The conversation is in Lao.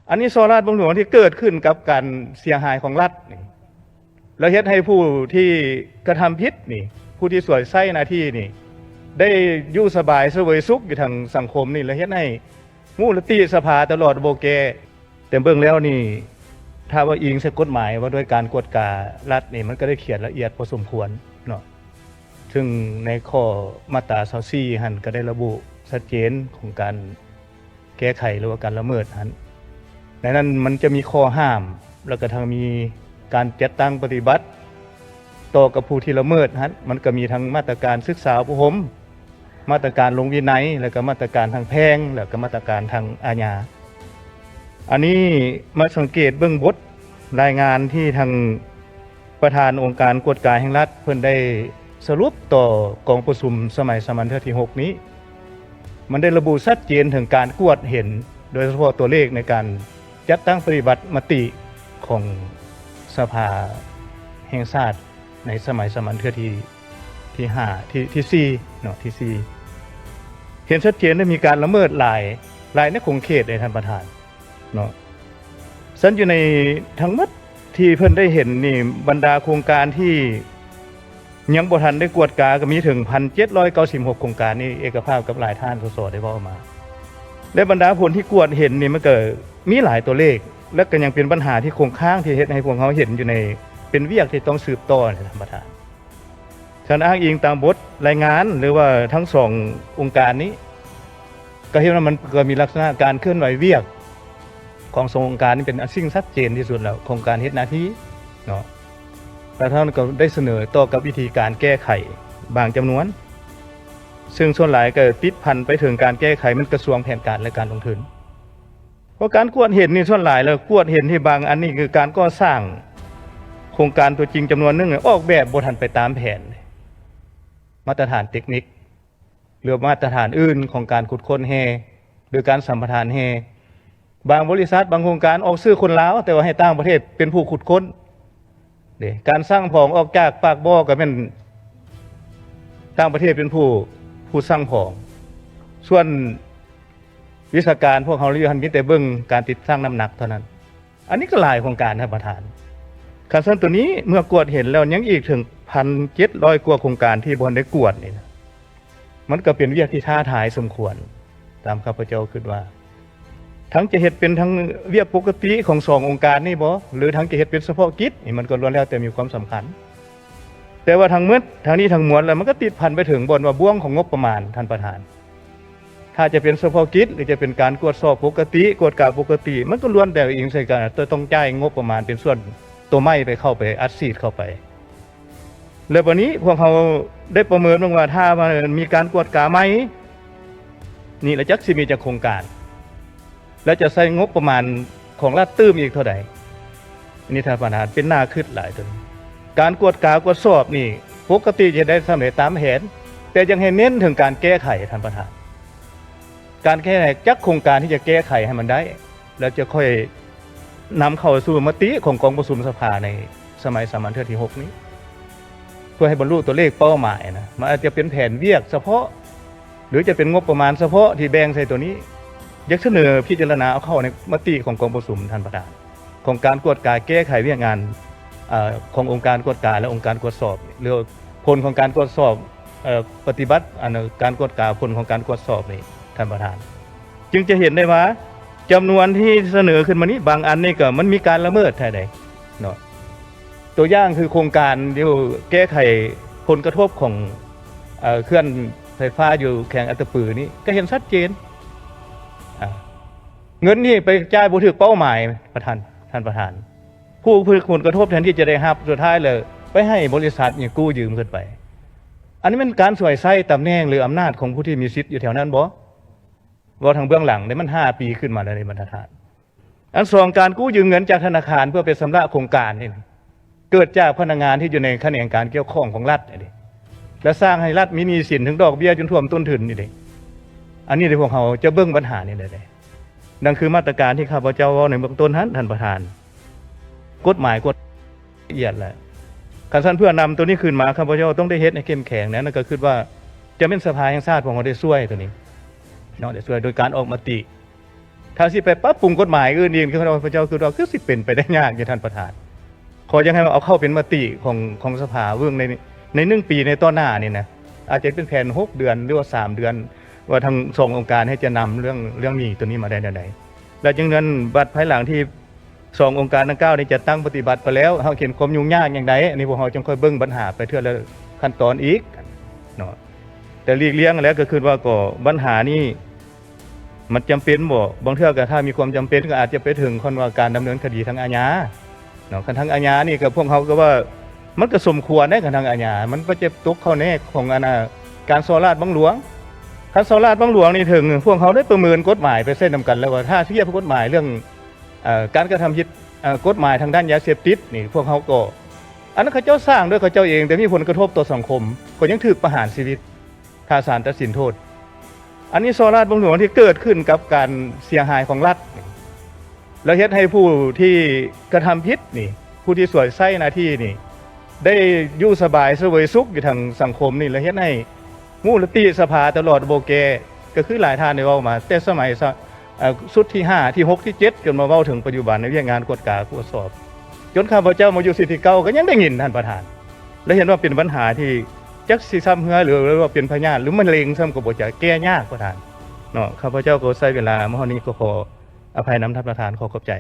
ອັນນີ້ສໍ້ລາດບັງຫຼວງທີ່ເກີດຂຶ້ນກັບການເສຍຫາຍຂອງລັດນີ້ ແລ້ວເຮັດໃຫ້ຜູ້ທີ່ກະທຳຜິດນີ້ ຜູ້ທີ່ສວຍໃຊ້ໜ້າທີ່ນີ້ ໄດ້ຢູ່ສະບາຍສະເຫວີຍສຸກຢູ່ທາງສັງຄົມນີ້ ແລະເຮັດໃຫ້ມູລະຕິສະພາຕະຫຼອດບໍ່ແກ້. ແຕ່ເບິ່ງແລ້ວນີ້ ຖ້າວ່າອີງໃສ່ກົດໝາຍວ່າດ້ວຍການກວດກາລັດນີ້ ມັນກໍໄດ້ຂຽນລະອຽດພໍສົມຄວນເນາະ ເຊິ່ງໃນຂໍ້ມາດຕາຊາວສີ່ຫັ້ນ ກໍໄດ້ລະບຸຊັດເຈນຂອງການ ແກ້ໄຂ ຫຼືວ່າການລະເມີດຫັ້ນ ໃນນັ້ນມັນຈະມີຂໍ້ຫ້າມ ແລ້ວກະທັງມີການຈັດຕັ້ງປະຕິບັດຕໍ່ກັບຜູ້ທີ່ລະເມີດຫັ້ນ ມັນກະມີທັງມາດຕະການສຶກສາອົບຮົມ, ມາດຕະການລົງວິໄນ ແລ້ວກະມາດຕະການທາງແພ່ງ ແລ້ວກະມາດຕະການທາງອາຍາ. ອັນນີ້ມາສັງເກດເບິ່ງບົດລາຍງານທີ່ທາງ ປະທານອົງການກວດກາແຫ່ງລັດ ເພິ່ນໄດ້ສະຫຼຸບຕໍ່ກອງປະຊຸມສະໄໝສາມັນເທື່ອທີຫົກນີ້ ມັນໄດ້ລະບຸຊັດເຈນເຖິງການກວດເຫັນ ໂດຍສະເພາະຕົວເລກໃນການຈັດຕັ້ງປະຕິບັດມະຕິຂອງສະພາແຫ່ງຊາດ ໃນສະໄໝສາມັນເທື່ອທີ ທີຫ້າ ທີ ທີສີ່ເນາະ ທີສີ່ ເຫັນຊັດເຈນໄດ້ມີການລະເມີດຫຼາຍ ຫຼາຍໃນຂົງເຂດເດ້ທ່ານປະທານເນາະ. ຊັ້ນຢູ່ໃນທັງໝົດທີ່ເພິ່ນໄດ້ເຫັນນີ້ ບັນດາໂຄງການທີ່ຍັງບໍ່ທັນໄດ້ກວດກາກໍມີເຖິງ ໜຶ່ງພັນເຈັດຮ້ອຍເກົ້າສິບຫົກ ໂຄງການນີ້ ເອກະພາບກັບຫຼາຍທ່ານ ສສ ໄດ້ເວົ້າມາ ແລະ ບັນດາຜົນທີ່ກວດເຫັນນີ້ ມັນກໍມີຫຼາຍຕົວເລກ ແລະ ກໍຍັງເປັນບັນຫາທີ່ຄົງຄ້າງ ທີ່ເຮັດໃຫ້ພວກເຮົາເຫັນຢູ່ໃນ ເປັນວຽກທີ່ຕ້ອງສືບຕໍ່ນະທ່ານປະທານ. ຄັນອ້າງອີງຕາມບົດລາຍງານ ຫຼືວ່າທັງສອງອົງການນີ້ ກໍເຫັນວ່າມັນກໍມີລັກສະນະການເຄື່ອນໄຫວວຽກຂອງສອງອົງການນີ້ເປັນສິ່ງຊັດເຈນທີ່ສຸດແລ້ວ ຂອງການເຮັດໜ້າທີ່ເນາະ ແລະ ທ່ານກໍໄດ້ສະເໜີຕໍ່ກັບວິທີການແກ້ໄຂບາງຈຳນວນ ເຊິ່ງສ່ວນຫຼາຍກໍຕິດພັນໄປເຖິງການແກ້ໄຂແມ່ນກະຊວງແຜນການ ແລະ ການລົງທຶນ. ເພາະການກວດເຫັນນີ້ ສ່ວນຫຼາຍແລ້ວກວດເຫັນທີ່ບາງອັນນີ້ ຄືການກໍ່ສ້າງໂຄງການຕົວຈິງຈຳນວນໜຶ່ງ ອອກແບບບໍ່ທັນໄປຕາມແຜນ ມາດຕະຖານເຕັກນິກ ຫຼືມາດຕະຖານອື່ນຂອງການຂຸດຄົ້ນແຮ່ ຫຼືການສຳປະທານແຮ່. ບາງບໍລິສັດ ບາງໂຄງການອອກຊື່ຄົນລາວ ແຕ່ວ່າໃຫ້ຕ່າງປະເທດເປັນຜູ້ຂຸດຄົ້ນເດ້. ການສ້າງຜອງອອກຈາກປາກບໍ່ກໍແມ່ນຕ່າງປະເທດເປັນຜູ້ ຜູ້ສ້າງຜອງ. ສ່ວນ ວິຊາການພວກເຮົາຢູ່ຫັ້ນມີແຕ່ເບິ່ງການຕິດຕັ້ງນ້ຳໜັກເທົ່ານັ້ນ. ອັນນີ້ກໍຫຼາຍໂຄງການທ່ານປະທານ. ຄັນຊັ້ນໂຕນີ້ເມື່ອກວດເຫັນແລ້ວ ຍັງອີກເຖິງ ໜຶ່ງພັນເຈັດຮ້ອຍກວ່າໂຄງການທີ່ບໍ່ໄດ້ກວດນີ້ນະ ມັນກໍເປັນວຽກທີ່ທ້າທາຍສົມຄວນ ຕາມຂ້າພະເຈົ້າຄິດວ່າ ທັງຈະເຮັດເປັນທັງວຽກປົກກະຕິຂອງສອງອົງການນີ້ບໍ ຫຼືທັງຈະເຮັດເປັນສະເພາະກິດນີ້ ມັນກໍລ້ວນແລ້ວແຕ່ມີຄວາມສຳຄັນ. ແຕ່ວ່າທັງໝົດ ທັງນີ້ທັງມວນແລ້ວ ມັນກໍຕິດພັນໄປເຖິງບ່ອນວ່າບ່ວງຂອງງົບປະມານ ທ່ານປະທານ. ຖ້າຈະເປັນສະເພາະກິດ ຫຼືຈະເປັນການກວດສອບປົກກະຕິ ກວດກາປົກກະຕິ ມັນກໍລ້ວນແຕ່ອີງໃສ່ການຕ້ອງຈ່າຍງົບປະມານເປັນສ່ວນໂຕໃໝ່ໄປ ເຂົ້າໄປອັດສີດເຂົ້າໄປ. ແລ້ວບັດນີ້ພວກເຮົາໄດ້ປະເມີນເບິ່ງວ່າ ຖ້າວ່າມີການກວດກາໃໝ່ນີ້ ລະຈັກຊິມີຈັກໂຄງການ ແລະ ຈະໃຊ້ງົບປະມານຂອງລັດຕື່ມອີກເທົ່າໃດ? ອັນນີ້ທ່ານປະທານ ເປັນໜ້າຄິດຫຼາຍຕົວນີ້. ການກວດກາກວດສອບນີ້ ປົກກະຕິຈະໄດ້ສຳເລັດຕາມແຜນ, ແຕ່ຢາກໃຫ້ເນັ້ນເຖິງການແກ້ໄຂທ່ານປະທານ. ການແກ້ໄຂຈັກໂຄງການທີ່ຈະແກ້ໄຂໃຫ້ມັນໄດ້ ແລ້ວຈະຄ່ອຍນຳເຂົ້າສູ່ມະຕິຂອງກອງປະຊຸມສະພາໃນສະໄໝສາມັນເທື່ອທີຫົກນີ້ ເພື່ອໃຫ້ບັນລຸຕົວເລກເປົ້າໝາຍນະ. ມັນອາດຈະເປັນແຜນວຽກສະເພາະ ຫຼືຈະເປັນງົບປະມານສະເພາະທີ່ແບ່ງໃສ່ໂຕນີ້ ຢາກສະເໜີພິຈາລະນາເອົາເຂົ້າໃນມະຕິຂອງກອງປະຊຸມທ່ານປະທານ ຂອງການກວດກາແກ້ໄຂວຽກງານ ເອີ ຂອງອົງການກວດກາ ແລະ ອົງການກວດສອບ ຫຼືຜົນຂອງການກວດສອບ ເອີ ປະຕິບັດ ອັນ ການກວດກາ ຜົນຂອງການກວດສອບນີ້ທ່ານປະທານ ຈຶ່ງຈະເຫັນໄດ້ວ່າ ຈຳນວນທີ່ສະເໜີຂຶ້ນມານີ້ ບາງອັນນີ້ກໍມັນມີການລະເມີດແທ້ໃດເນາະ. ຕົວຢ່າງຄືໂຄງການຢູ່ແກ້ໄຂຜົນກະທົບຂອງ ເອີ ເຂື່ອນໄຟຟ້າຢູ່ແຂວງອັດຕະປືນີ້ ກໍເຫັນຊັດເຈນ ອາ ເງິນນີ້ໄປຈ່າຍບໍ່ຖືກເປົ້າໝາຍ ປະທານ ທ່ານປະທານ. ຜູ້ຖືກຜົນກະທົບແທນທີ່ຈະໄດ້ຮັບ ສຸດທ້າຍແລ້ວໄປໃຫ້ບໍລິສັດຫຍັງກູ້ຢືມຂຶ້ນໄປ. ອັນນີ້ແມ່ນການສວຍໃຊ້ຕຳແໜ່ງ ຫຼືອຳນາດຂອງຜູ້ທີ່ມີສິດຢູ່ແຖວນັ້ນບໍ່? ເວົ້າທາງເບື້ອງຫຼັງເດ້ ມັນຫ້າປີຂຶ້ນມາແລ້ວເດ້ ບັນດາທ່ານ. ອັນສອງ ການກູ້ຢືມເງິນຈາກທະນາຄານເພື່ອໄປຊຳລະໂຄງການນີ້ ເກີດຈາກພະນັກງານທີ່ຢູ່ໃນຂະແໜງການກ່ຽວຂ້ອງຂອງລັດນີ້ເດ້ ແລະ ສ້າງໃຫ້ລັດມີໜີ້ສິນເຖິງດອກເບ້ຍຈົນຖ້ວມຕົ້ນທຶນນີ້ເດ້. ອັນນີ້ເດ້ ພວກເຮົາຈະເບິ່ງບັນຫານີ້ໄດ້ເດ້. ນັ້ນຄືມາດຕະການທີ່ຂ້າພະເຈົ້າເວົ້າໃນເບື້ອງຕົ້ນຫັ້ນ ທ່ານປະທານ. ກົດໝາຍ ກົດ ລະອຽດແຫຼະ. ຄັນຊັ້ນເພື່ອນຳໂຕນີ້ຂຶ້ນມາ ຂ້າພະເຈົ້າຕ້ອງໄດ້ເຮັດໃຫ້ເຂັ້ມແຂງ ນັ້ນກໍຄິດວ່າຈະແມ່ນສະພາແຫ່ງຊາດຂອງເຮົາໄດ້ຊ່ວຍໂຕນີ້ເນາະ ໄດ້ຊ່ວຍໂດຍການອອກມະຕິ ຖ້າຊິໄປປັບປຸງກົດໝາຍອື່ນອີກ ຂ້າພະເຈົ້າຄິດວ່າຄືຊິເປັນໄປໄດ້ຍາກຢູ່ທ່ານປະທານ. ຂໍຢາກໃຫ້ເອົາເຂົ້າເປັນມະຕິຂອງ ຂອງສະພາເບິ່ງໃນ ໃນໜຶ່ງປີໃນຕໍ່ໜ້ານີ້ນະ ອາດຈະເປັນແຜນຫົກເດືອນ ຫຼືວ່າສາມເດືອນ ວ່າທັງສອງອົງການໃຫ້ຈະນຳເລື່ອງ ເລື່ອງໜີ້ໂຕນີ້ມາໄດ້ແນວໃດ ແລະ ຈັ່ງນັ້ນບັດພາຍຫຼັງທີ່ສອງອົງການດັ່ງກ່າວນີ້ຈັດຕັ້ງປະຕິບັດໄປແລ້ວ ເຮົາເຫັນຄວາມຫຍຸ້ງຍາກຢ່າງໃດ ອັນນີ້ພວກເຮົາຈຶ່ງຄ່ອຍເບິ່ງບັນຫາໄປເທື່ອລະຂັ້ນຕອນອີກເນາະ. ແຕ່ຫຼີກລ່ຽງແລ້ວກໍຄິດວ່າກໍບັນຫານີ້ ມັນຈຳເປັນບໍ່? ບາງເທື່ອກໍຖ້າມີຄວາມຈຳເປັນກໍອາດຈະໄປເຖິງຄັນວ່າການດຳເນີນຄະດີທາງອາຍາເນາະ. ຄັນທາງອາຍານີ້ກໍພວກເຮົາກໍວ່າມັນກໍສົມຄວນເດ້ ຄັນທາງອາຍາ ມັນກໍຈະຕົກເຂົ້າໃນຂອງອັນນ່າການສໍ້ລາດບັງຫຼວງ. ຄັນສໍ້ລາດບັງຫຼວງນີ້ເຖິງພວກເຮົາໄດ້ປະເມີນກົດໝາຍໄປໃຊ້ນຳກັນແລ້ວວ່າ ຖ້າທຽບກົດໝາຍເລື່ອງ ເອີ ການກະທຳຜິດ ເອີ ກົດໝາຍທາງດ້ານຢາເສບຕິດນີ້ ພວກເຮົາກໍ ອັນນັ້ນເຂົາເຈົ້າສ້າງດ້ວຍເຂົາເຈົ້າເອງ ແຕ່ມີຜົນກະທົບຕໍ່ສັງຄົມ ກໍຍັງຖືກປະຫານຊີວິດ ຖ້າສານຕັດສິນໂທດ. ອັນນີ້ສໍ້ລາດບັງຫຼວງທີ່ເກີດຂຶ້ນກັບການເສຍຫາຍຂອງລັດ ແລ້ວເຮັດໃຫ້ຜູ້ທີ່ກະທຳຜິດນີ້ ຜູ້ທີ່ສວຍໃຊ້ໜ້າທີ່ນີ້ ໄດ້ຢູ່ສະບາຍສະເຫວີຍສຸກຢູ່ທາງສັງຄົມນີ້ ແລ້ວເຮັດໃຫ້ມູນນິທິສະພາຕະຫຼອດບໍ່ແກ່ ກໍຄືຫຼາຍທ່ານໄດ້ເວົ້າມາ ແຕ່ສະໄໝ ເອີ ຊຸດທີຫ້າ ທີຫົກ ທີເຈັດ ຈົນມາເວົ້າເຖິງປັດຈຸບັນໃນວຽກງານກວດກາກວດສອບ ຈົນຂ້າພະເຈົ້າມາຢູ່ຊຸດທີເກົ້າ ກໍຍັງໄດ້ຍິນທ່ານປະທານ ແລະ ເຫັນວ່າເປັນບັນຫາທີ່ຈັກຊິຊ້ຳເຮື້ອ ຫຼືວ່າເປັນພະຍາດ ຫຼືມະເຮັງຊ້ຳກໍບໍ່ຈັກ ແກ້ຍາກປະທານເນາະ. ຂ້າພະເຈົ້າກໍໃຊ້ເວລາມາຮອດນີ້ກໍຂໍອະໄພນຳທ່ານປະທານ ຂໍຂອບໃຈ.